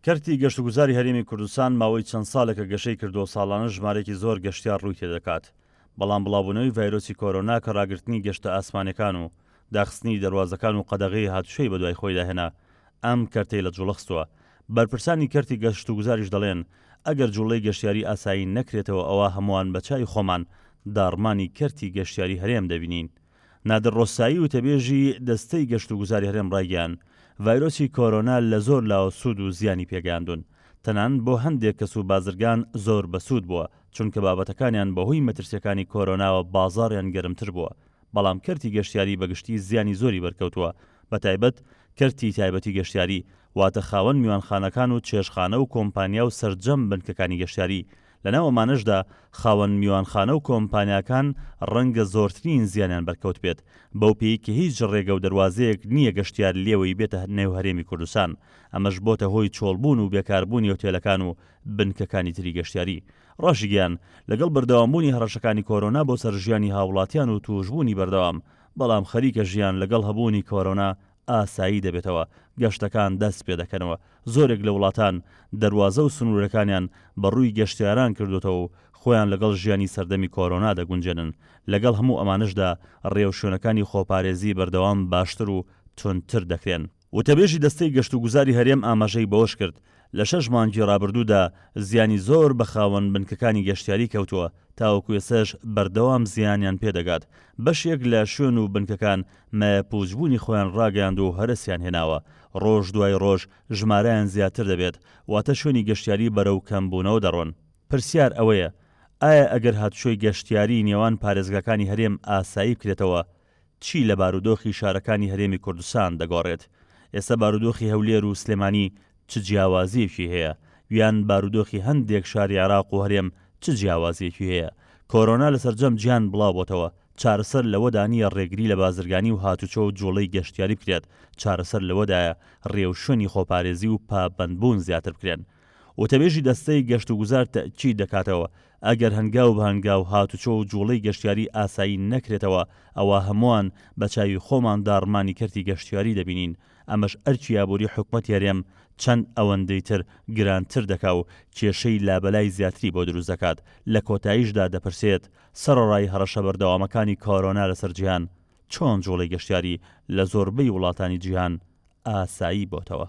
کەرتی گەشتوگوزاری هەرێمی کوردستان ماوەی چەند ساڵێکە گەشەی کردووە و ساڵانە ژمارەیەکی زۆر گەشتیار ڕووی تێدەکات، بەڵام بڵاوبوونەوەی ڤایرۆسی کۆرۆنا کە ڕاگرتنی گەشتە ئاسمانیەکان و داخستنی دەروازەکان و قەدەغەی هاتوچۆی بەدوای خۆیدا هێنا ئەم کەرتەی لە جوڵە خستووە. بەرپرسانی کەرتی گەشتوگوزاریش دەڵێن، ئەگەر جوڵەی گەشتیاری ئاسایی نەکرێتەوە ئەوا هەمووان بە چاوی خۆمان داڕمانی کەرتی گەشتیاری هەرێم دەبینین. نادر ڕۆستایی وتەبێژی دەستەی گەشتوگوزاری هەرێم ڕایگەیاند، ڤایرۆسی کۆرۆنا لە زۆر لاوە سوود و زیانی پێگەیاندوون، تەنانەت بۆ هەندێک کەس و بازرگان زۆر بەسوود بووە، چونکە بابەتەکانیان بەهۆی مەترسییەکانی کۆرۆناوە بازاڕیان گەرمتر بووە، بەڵام کەرتی گەشتیاری بەگشتی زیانی زۆری بەرکەوتووە، بەتایبەت کەرتی تایبەتی گەشتیاری، واتە خاوەن میوانخانەکان و چێشتخانە و کۆمپانیا و سەرجەم بنکەکانی گەشتیاری، لەناو ئەمانەشدا خاوەن میوانخانە و کۆمپانیاکان ڕەنگە زۆرترین زیانیان بەرکەوتبێت، بەو پێی کە هیچ ڕێگە و دەروازەیەک نییە گەشتیار لێوەی بێتە نێو هەرێمی کوردستان، ئەمەش بۆتە هۆی چۆڵبوون و بێکاربوونی هۆتێلەکان و بنکەکانی تری گەشتیاری. ڕاشیگەیاند، لەگەڵ بەردەوامبوونی هەڕەشەکانی کۆرۆنا بۆ سەر ژیانی هاوڵاتیان و تووشبوونی بەردەوام، بەڵام خەریکە ژیان لەگەڵ هەبوونی کۆرۆنا ئاسایی دەبێتەوە، گەشتەکان دەست پێدەکەنەوە، زۆرێک لە وڵاتان دەروازە و سنوورەکانیان بە ڕووی گەشتیاران کردۆتەوە و خۆیان لەگەڵ ژیانی سەردەمی کۆرۆنا دەگونجێنن، لەگەڵ هەموو ئەمانەشدا ڕێوشوێنەکانی خۆپارێزی بەردەوام باشتر و توندتر دەکرێن. وتەبێژی دەستەی گەشتوگوزاری هەرێم ئاماژەی بەوەشکرد، لە شەش مانگی ڕابردوودا زیانی زۆر بە خاوەن بنکەکانی گەشتیاری کەوتووە، تاوەکو ئێستاش بەردەوام زیانیان پێدەگات، بەشێک لە شوێن و بنکەکان مایەپووچبوونی خۆیان ڕاگەیاندووە و هەرەسیان هێناوە، ڕۆژ دوای ڕۆژ ژمارەیان زیاتر دەبێت، واتە شوێنی گەشتیاری بەرەو کەمبوونەوە دەڕۆن. پرسیار ئەوەیە، ئایا ئەگەر هاتوچۆی گەشتیاری نێوان پارێزگاکانی هەرێم ئاسایی بکرێتەوە، چی لە بارودۆخی شارەکانی هەرێمی کوردستان دەگۆڕێت؟ ئێستا بارودۆخی هەولێر و سلێمانی چ جیاوازییەکی هەیە؟ یان بارودۆخی هەندێک شاری عێراق و هەرێم چ جیاوازییەکی هەیە؟ کۆرۆنا لە سەرجەم جیهان بڵاوبۆتەوە، چارەسەر لەوەدا نییە ڕێگری لە بازرگانی و هاتوچۆ و جوڵەی گەشتیاری بکرێت، چارەسەر لەوەدایە ڕێوشوێنی خۆپارێزی و پابەندبوون زیاتر بکرێن. وتەبێژی دەستەی گەشتوگوزار تەئکید دەکاتەوە، ئەگەر هەنگاو بە هەنگاو هاتوچۆ و جوڵەی گەشتیاری ئاسایی نەکرێتەوە، ئەوا هەمووان بە چاوی خۆمان داڕمانی کەرتی گەشتیاری دەبینین، ئەمەش ئەرکی ئابووری حکومەتی هەرێم چەند ئەوەندەی تر گرانتر دەکا و کێشەی لابەلای زیاتری بۆ دروست دەکات، لە کۆتاییشدا دەپرسێت، سەرەڕای هەڕەشە بەردەوامەکانی کۆرۆنا لەسەر جیهان، چۆن جوڵەی گەشتیاری لە زۆربەی وڵاتانی جیهان ئاسایی بۆتەوە؟